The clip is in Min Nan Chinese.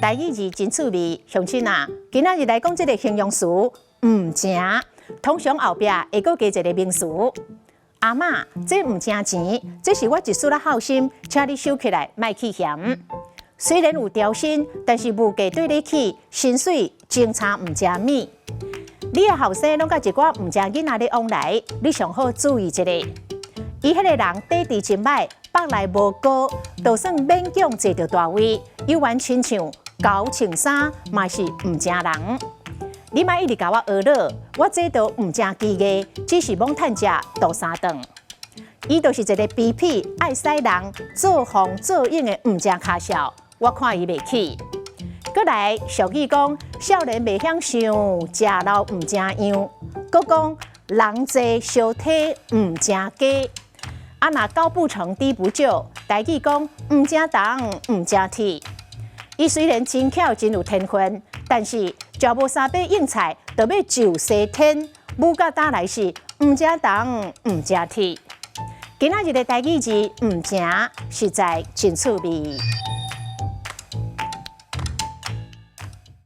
台語字真趣味，鄉親啊，今仔日來講這个形容詞毋成，通常後壁會閣加一个名詞。阿嬤，這毋成錢，這是我一絲仔孝心，請你收起來，莫去嫌。雖然有調薪，但是物價對咧起，薪水真差毋成米。你的後生攏佮一寡毋成囡仔咧往來，你上好注意一下。伊彼个人底佇真䆀，腹內無膏，就算勉強坐著大位，猶原親像猴穿衫，嘛是毋成人。你莫一直共我呵咾，我這都毋成技藝，只是罔趁食度三頓。伊就是一个卑鄙愛使人做風做影的毋成跤數，我看伊袂起。閣來俗語講，少年袂曉想，食老毋成樣。閣講人濟相體毋成家。啊，若高不成低不就，台語講毋成銅毋成鐵。伊雖然真巧真有天分，但是食無三擺硬菜，就欲上西天，舞甲打來是毋成銅毋成鐵。今仔日的台語字毋成，實在真趣味。